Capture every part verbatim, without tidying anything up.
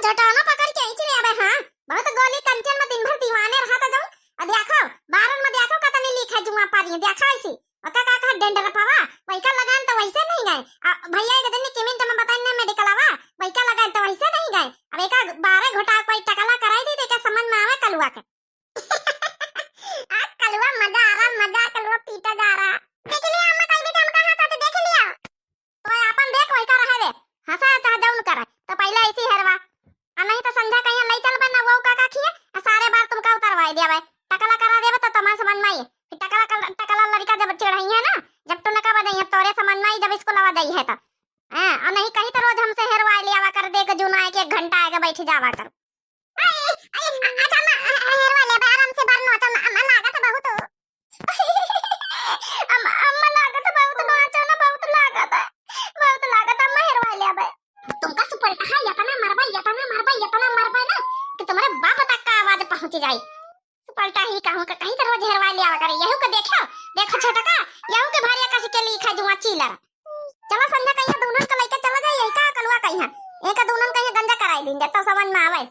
टटहना पकड़ के ऐंची ले आवे, हाँ। बहुत गोली कंचन में दिन भर दीवाने रहा था जाऊँ। और देखो, बारन में देखो कतनी लिखा जुआ पारी है, देखो ऐसी। और का, का, का डेंडर पावा, वही का लगान तो वैसे नहीं गए। आ, भैया एक दिन की मिनट में बताए ना मेडिकल आवा, वही का लगान तो वैसे नहीं गए। अब एक बारह घोटा कोई टकला कराई दी, तो क्या समझ में आवे कलुआ के। आज कलुआ मजा आ रहा, मजा, कलुआ पीटा जा रहा। देख लिया अम्मा, कल भी तो हम कहा था, तो देख लिया। तो अपन देख, वही का रहा रे, हंसा चाहे जौन करे, तो पहले ऐसी हेरवा। आ नहीं तो संध्या कहीं ले चलबे ना, वो का का खिए, आ सारे बार तुमका उतरवाई देबे, टकला करा देबे, तो तुम्हारे समझ में आई। फिर टकला कर, टकला लड़का जब चिढ़ाई है ना, जब टुनका बजाई है, तोरे समझ में आई, जब स्कूल आवा जाई है तो। हाँ, और नहीं कहीं तो रोज हमसे हेरवा लियावा कर, देख जूना है कि एक घंटा आगे बैठ जावा कर। अरे, अरे, अ-, अच्छा, अम्मा, अ-, अ-, हेरवा लेबे, आराम से बरनो, अच्छा, अम्मा, अम्मा, लागत बहुत। अम्मा, अम्मा, लागत बहुत, नाचो ना, बहुत लागत है, बहुत लागत, अम्मा, हेरवा लेबे। तुमका सुपलटा है, यतना मरबे, यतना मरबे, यतना मरबे ना कि तुम्हारे बाप तक का आवाज पहुंच जाए। सुपलटा ही कहूँ का कहीं तो रोज हेरवा लियावा करे, यहू का देखो, देखो छोटका, यहू के भारिया कस के लिखा जुआ चीलर। चलो संध्या कहिया दूनन का लइके चला जाए, यही का कलुआ कहिया। एक दूनन कहिया गंजा कराई दिन, जब तो समझ में आवे।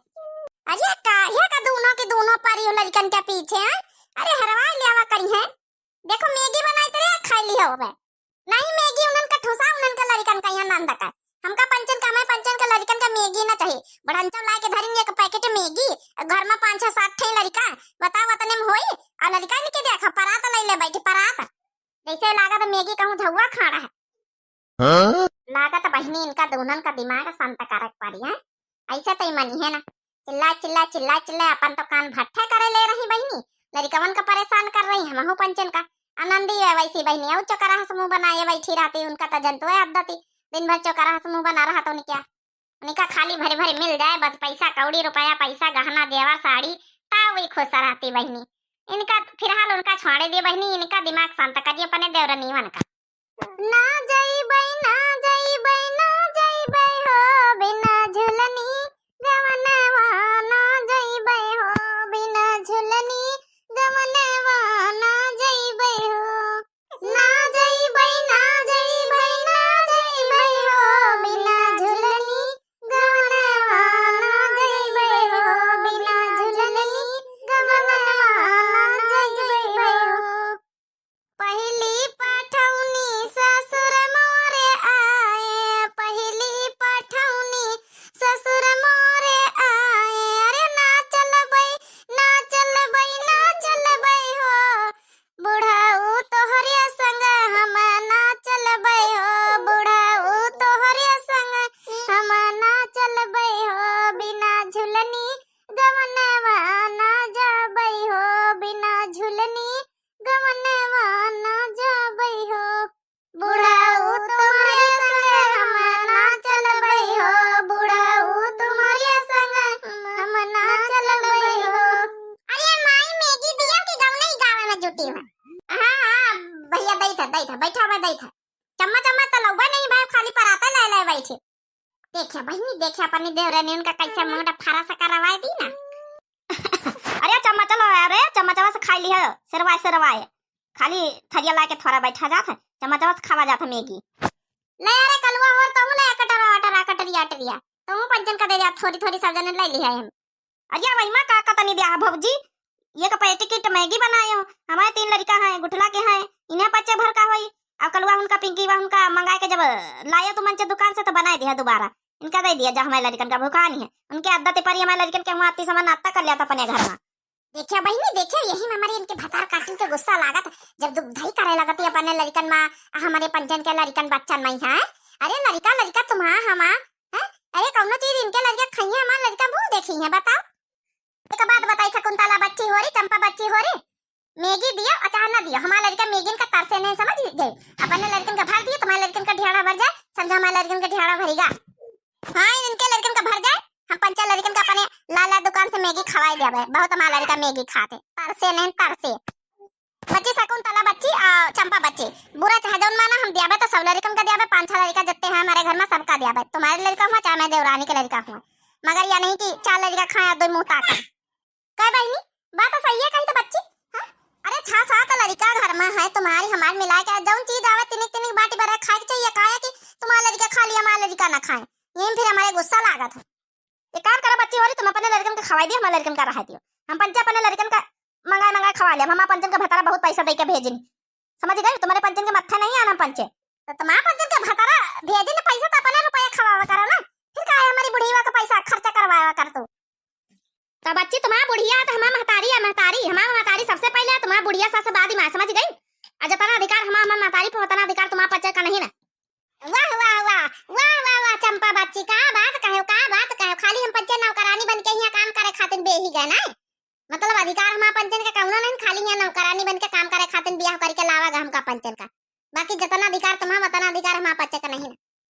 अरे का, ये का दूनों के दूनों परी हो लड़कन के पीछे हैं? अरे हरवा ले आवा करी हैं। देखो मैगी बनाई तेरे खाई ली हो बे। नहीं मैगी उनन का ठुसा, उनन का लड़कन का यहाँ नंद का। हमका पंचन का, हमें पंचन का लड़कन का मैगी ना चाहिए। बढ़ंचा ला के धरिन एक पैकेट मैगी, घर में पाँच छह सात ठे लड़का, बताओ अतने में होई? आ लड़का इनके देखा परात ले ले बैठी परात। जैसे लागत मैगी कहूँ झउआ खाड़ा है। हाँ? लागत बहिनी इनका दोनन का दिमाग शांत करक पड़ी है। ऐसे तई मनी है ना, चिल्ला चिल्ला चिल्ला चिल्ला अपन तो कान भट्ठे करे ले रही बहिनी। लड़िकवन का परेशान कर रही, हमहू पंचन का। आनंदी है वैसी बहिनी, और चोकरा हस मुंह बनाए बैठी रहती, उनका तो जनतो है आदती, दिन भर चोकरा हस मुंह बना रहा तो उनका। उनका खाली भरी भरी मिल जाए, बस पैसा कौड़ी रुपया, पैसा गहना जेवर साड़ी, ता वही खुश रहती बहिनी। इनका फिलहाल उनका छोड़े दिए बहिनी, इनका दिमाग शांत करिए अपने देवरनीवन का। ना जइबै, ना जइबै, ना जइबै हो बिना झुलनी गवनवा, ना जइबै हो बिना झुलनी गवनवा, ना जइबै हो। ना जइबै, ना जइबै, ना जइबै हो बिना झुलनी गवनवा, ना जइबै हो बिना झुलनी गवनवा, ना जइबै हो। पहिली पठौनी ससुर मोरे आए, पहिली पठौनी ससुर मोरे आए। अरे ना चलबै, ना चलबै, ना चलबै हो बुढ़ऊ तोहरे संग हम ना चलबै हो, बुढ़ऊ तोहरे संग हम ना चलबै हो, बिना झुलनी गवनवा ना जाबै हो, बिना झुलनी गवनवा ना जाबै हो। बुढ़ऊ तुम्हरे संग हम ना चलबै हो, बुढ़ऊ तुम्हरे संग हम ना चलबै हो। अरे माई, मैगी दिया कि गवना ही गावे में जुटी हो? हाँ, हाँ, भैया, दई था, दई था, बैठा हुआ दई था। चम्मच, चम्मच तो लउबे नहीं भाई, खाली पराता ले ले बैठे। देखिया बहिनी, देखिया अपनी देवरानी उनका कैसे मुंह फरा सा करवाए दी ना। अरे चम्मच लो, अरे चम्मचवा से खाई ली है, सिरवाए, सिरवाए। खाली थरिया लाके थोड़ा बैठा जात है, चम्मचवा से खावा जात है मैगी। ले अरे कलुआ हो, तहूँ ले कटरा वटरा, कटरिया टरिया। तहूँ पंचन का दे जा, थोड़ी थोड़ी सब जने ले लिया हम। अरे वही माँ का कतनी दिया है भौजी, एक पैकेट मैगी बनायो। हमारे तीन लड़का हैं, गुठला के हैं, इन्हें पच्चे भर का होई। अब कलुआ उनका पिंकी बा उनका मंगाए के जब लायो तू मंचे दुकान से तो बनाए दिया दोबारा। इनका दे दिया जा, हमारे लड़कन का भुखानी है। उनके आदत परी हमारे लड़कन के हुआ आती समय नाश्ता कर लिया था अपने घर में। देखिया बहिनी, देखिया, यही में हमारे इनके भतार काटिन के गुस्सा लागत, जब दुख दही करे लगती अपने लड़कन में, आ हमारे पंचन के लड़कन बच्चन में है। अरे लड़का, लड़का तुम्हारा हमा, हैं? अरे कौनो चीज इनके लड़का खाइए, हमारे लड़का मुंह देखी है, बताओ। एक बात बताई, शकुंतला बच्ची हो रही, चंपा बच्ची हो रही, मैगी दियो और चाहे ना दियो, हमारे लड़का मैगी इनका तरसे नहीं समझ गए। अपने लड़कन का भर दिए, तुम्हारे लड़कन का ढियाड़ा भर जाए, समझो हमारे लड़कन का ढियाड़ा भरीगा। हाँ, इनके लड़कन का भर जाए, हम पंचा लड़कन का अपने लाला दुकान से मैगी खवाए देबे। बहुत हमारा लड़का मैगी खाते, तरसे नहीं तरसे। बच्ची शकुंतला बच्ची आ चंपा बच्ची, बुरा चाहे जौन माना, हम दियाबे तो सब लड़कन का दियाबे, पाँच छह लड़का जितने हैं हमारे घर में सबका दियाबे, तुम्हारे लड़का हुआ चाहे मैं देवरानी के लड़का हुआ, मगर यह नहीं कि चार लड़का खाए और दो मुंह ताका। कह बहिनी, बात तो सही है कही तो बच्ची। हाँ? अरे छह सात लड़का घर में है तुम्हारी हमार मिला के, जौन चीज आवे तिनिक तिनिक बाटी भर खाए के चाहिए, काहे कि तुम्हारा लड़का खा लिया, हमारा लड़का ना खाए, यही फिर हमारे गुस्सा लागत है। एक काम करा बच्ची होरी, तुम अपने लड़कन का खवाई दियो, हमारे लड़कन का रहा दियो। हम पंचे अपने लड़कन का मंगाए मंगाए खवा ले, हम पंचन का भतारा बहुत पैसा दे के भेजिन। समझ गई? तुम्हारे पंचन के मत्था नहीं आना पंचे। तो तुम्हारे पंचन के भतारा भेजिन पैसा तो अपने रुपया खवावा करो ना, फिर काहे हमारी बुढ़ीवा का पैसा खर्चा करवावा कर तू? तो बच्ची तुम्हारा बुढ़िया तो हमारा महतारी है, महतारी, हमारा महतारी सबसे पहले है, तुम्हारा बुढ़िया सबसे बाद ही माँ, समझ गई? और जितना अधिकार हमारा, हमारा महतारी पे उतना अधिकार तुम्हारा पंचे का नहीं ना। वाह, वाह, वाह, वाह, वाह, वाह, चंपा बच्ची, का बात कहो, का बात कहो, खाली हम पंचे नौकरानी बन के यहाँ काम करे खातिर बेही गए ना, मतलब अधिकार हमारा पंचन के कौनो नहीं, खाली यहाँ नौकरानी बन के काम करे खातिर बियाह करके लावा गा हमका पंचन का, बाकी जितना अधिकार तुम्हारा उतना अधिकार हमारा पंचे का नहीं ना।